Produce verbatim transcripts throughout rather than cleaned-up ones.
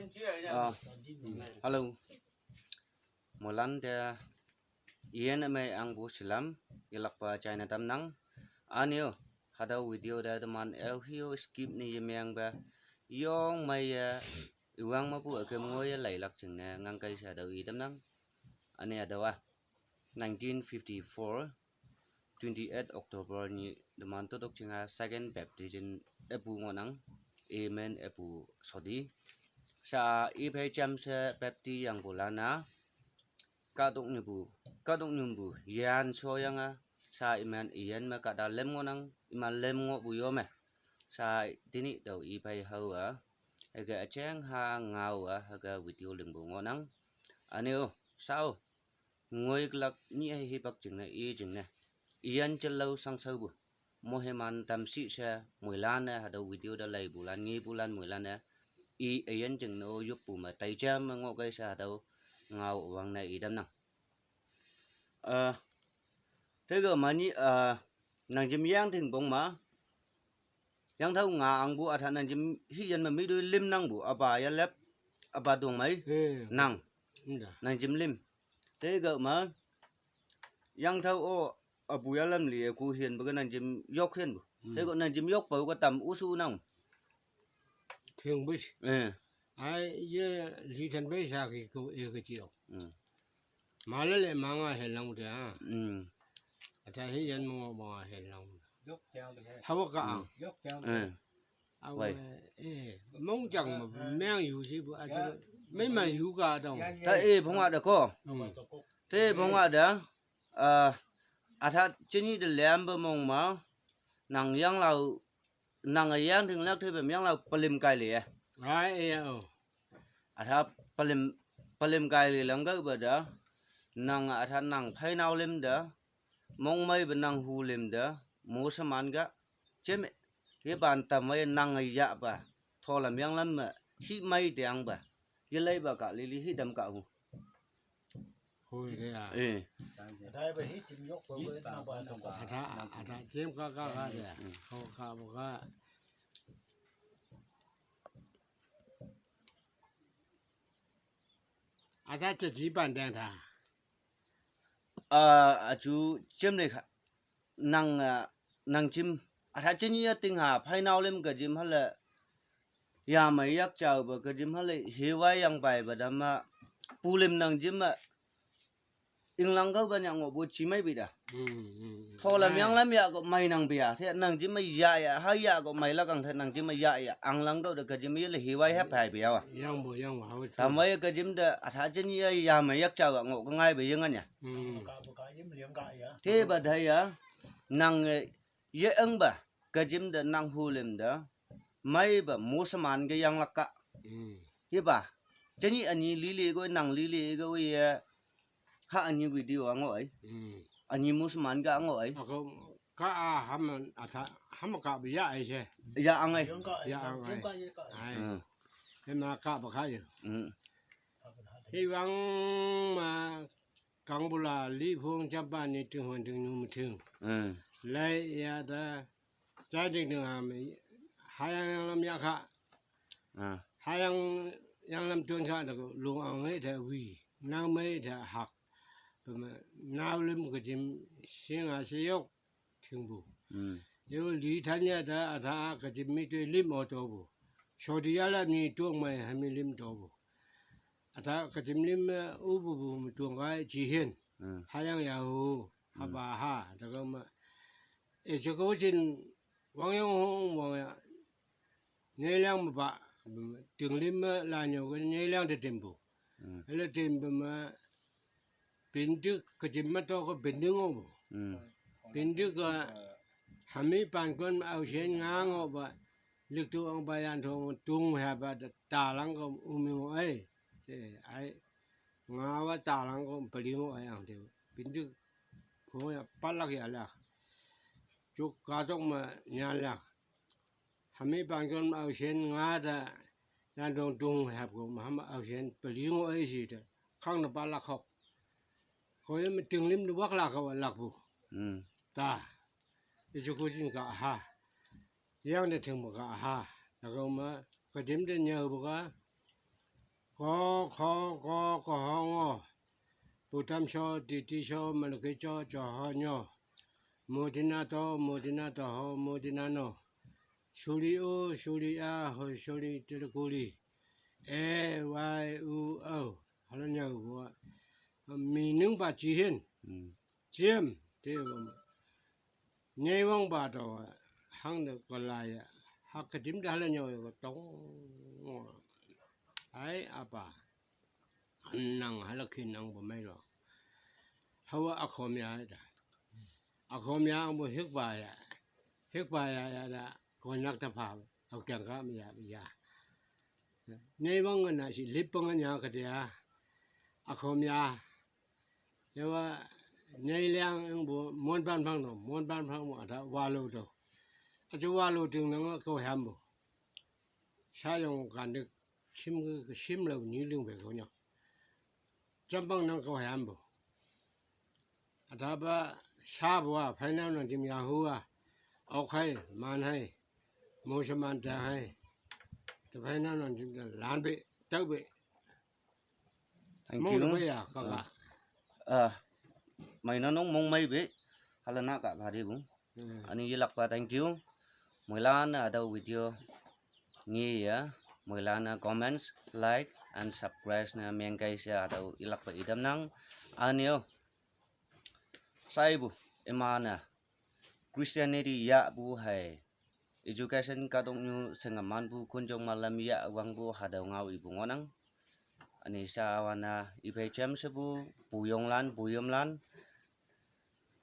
Ah, hello. Moilan te iyan amei angpu salam, yelakpa china tamnang. Anio, hatüo video te teman aoheo skip ne yemengpe, yong meiye, iwang mepu akem ngoiye leilak jingne ngangkei she hatüo i tamnang. Ani hatüowa, nineteen fifty-four, twenty-eight October nyih teman totok jinga second baptism epu ngohnang, amen epu shoti. Sha iphei jamshe bapti yangpulan-a, kahtoknyu pu, kahtoknyu pu yan shoyange, sha iman iyan me kahta lem ngohnang, iman lem ngohpu yo me. Sha tenyih tao iphei hao-a, hüke üjeng ha ngao-a, hüke video lingpu ngohnang. Anio, shao, ngoiklak nyih hei hipak jingne, i jingne. Iyan jelao shangshaopu. Moheman tamsih she, moilan-e, hatüo video te leipulan, ngepulan moilan-e. I, iyan jingne-o yoppu me, taijam me ngohkei she hatüo ngao wangne i tamnang. Eh, teke mani, eh, nangjim yangting pong ma. Yangtüo nga angpu ütha nangjim hiyan me mitoi lim nangpu, üpa yalep, üpa tongmei, eh, nang. Nangjim lim. Teke ma, yangtüo-o, üpu yalam li-e ku hiyanpu ke nangjim yok hiyanpu. Teke nangjim yokpa-o ke tam ushu nang. Thingpu shi. Eh. Ai, ye li than pei sha ki ko e ke jiok. Mala le manga helang te a. Ütha hiyan mo manga helang. Hawa ka ang. Awe, eh, mongjang me meng yu shipu ütha, meiman yu ka tong. Ta e phonga te ko. Ta e phonga te, ah, ütha chinyi te lempe mong ma, nang yanglao, nang yangting lak tepe yanglao pelim kai le. Ai, eh, o. Ütha pelim, pelim kai le langkapa te, nang ütha nang pheinao lim te, mongmeipe nang hu lim te, moseman ka, jeme, yepan tamwei nang yahpa, tholam yanglam me, himei teangpa, yeleipa ka lili hitam ka hu. Hoi te a. Eh. Ütha, ütha, jem ka ka ka te. Ho ka bo ka. Ütha jeji pan tang ta. Ah, üju jem le ka. Nang, ah, nangjim. Ütha chinyi üting ha, pheinao lim ke jim hale. Yamei yak jaope ke jim hale, hiwa yangpeipa dam ma. Pulim nangjim ma. Inglang kao pa nyah ngohpu jimei pi ta. Tholam yanglam yah ko mei nang pi a. Te nangjim me yah yah, ha yah ko meilak ang te nangjim me yah yah. Anglang kao te ke jim me yele hiwa ha pai pi a wa. Tamwei ke jim te ütha chinyi ya yamei yak jao ngoh ke ngaipe yengan ya. Tepa te ya, nang, eh, ye engpa, ke jim te nang hu lim te, meipa moseman ke yanglak ka. Yepa, chinyi ünyi lili ko nang lili ko ye, ha ünyi video a ngoh ei. Ünyi moseman ka ngoh ei. Ako ka a ham ütha, ham ka pa ya ei she. Ya ang ei. Ya ang ei. Ai. Hema ka pa ka ye. Hiwang ma kangpula liphong jampa ni tinghuan tingnyu meting. Lai ya ta, jai ting ting ha me, hayang yanglam ya ka. Hayang yanglam tuan ka te ko, long ang ei te wi, nang mei te hak. Peme, nao lim ke jim, shinga she yok, tingpu. Yo li tan ya ta, ütha ke jim mitoi lim o topu. Shoti yalam ni tongmei hami lim topu. Ütha ke jim lim me, upu pu me tong kai jihen. Hayang ya hu, hapa ha, te kao me. E je ko jin, wang yong hong, wang ya. Nyeilang me pa, tinglim me lanyo ke nyeilang te timpu. Hele timpu me, pintik ke jim me to ke pintik ngohpu. Pintik ke, hami pan kon me aoshen nga ngohpa, liktu ang pa yan tong tung hapa te talang ke umi ngoh ei. Te, ai, nga wa talang ke peli ngoh ei ang te. Pintik, phong ya palak ya lak. Juk katok me nyan lak. Hami pan kon aoshen nga te, yan tong tung hap ko, ma hama aoshen peli ngoh ei shi te. Khang ne palak hok. Ko ye me tinglim ne wak lak ka wa lakpu. Ta. Ije ko jin ka ha. Yang te ting pa ka ha. Lak ka ma, ke jim te nyao pa ka. Ko, ko, ko, ko, ho, ngo. Putam so, titi so, manuki cho, cho, ho, nyo. Motina to, motina to, ho, motina no. Suli o, suli a, ho, suli, tilakuli. E, y, u, o. Hala nyo, wa. Minung ba chi hin. Jim, te, wa. Nyai wang ba to, hang de ko la ya. Hak ka dim da hala nyo ko tong. Ai, apa. Nang hala kin nang bo mai lo. Hawa akhom ya da. Akhom ya bo hik ba ya. Hik ba ya ya da. Ko nyak ta pha. Au kyang ka mi ya, mi ya. Nyai wang na si lip pang nya ka de ya. Akhom ya. Yawa, nyai liang ang bo, mon ban phang no, mon ban phang mo, ada walu do. Aja walu ting nang ko ham bo. Sa yong kan de, sim ke, sim lo ni ling be ko nya. Jam bang nang ko ham bo. Ada ba, sa bo a, phai nang nang jim ya hu a. Au khai, man hai. Mo sa man ta hai. Ta phai nang nang jim lan be, tau be. Thank you. Mong na ya, kaka. Ah, mai na nong mong mai be. Hala na ka ba de bu. Hmm. Ani yilak ba thank you. Moilan na ada video ngi ya. Moilan na comments, like, and subscribe na meng kai sia ada yilak ba idam nang. Ani yo. Sai bu, imana. Christianity ya bu hai. Education kadok nyu sengaman bu kunjong malam ya wang bu hadau ngau ibu ngonang. Ani sa awana ipai chem se bu buyong lan, buyom lan.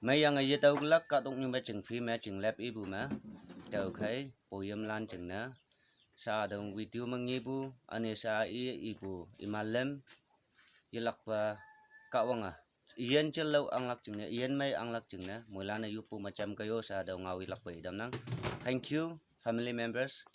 Mai yang aye tau kelak kadok nyu me ching fi me ching lep ibu me. Tau khai buyom lan ching na. Sa adong video mengi bu, ani sa i ibu imalem. Yilak ba ka wang a. Iyan chelo anglak ching na, iyan mai anglak ching na. Moilan na yupu macam kayo sa adong ngau yilak ba idam nang. Thank you, family members.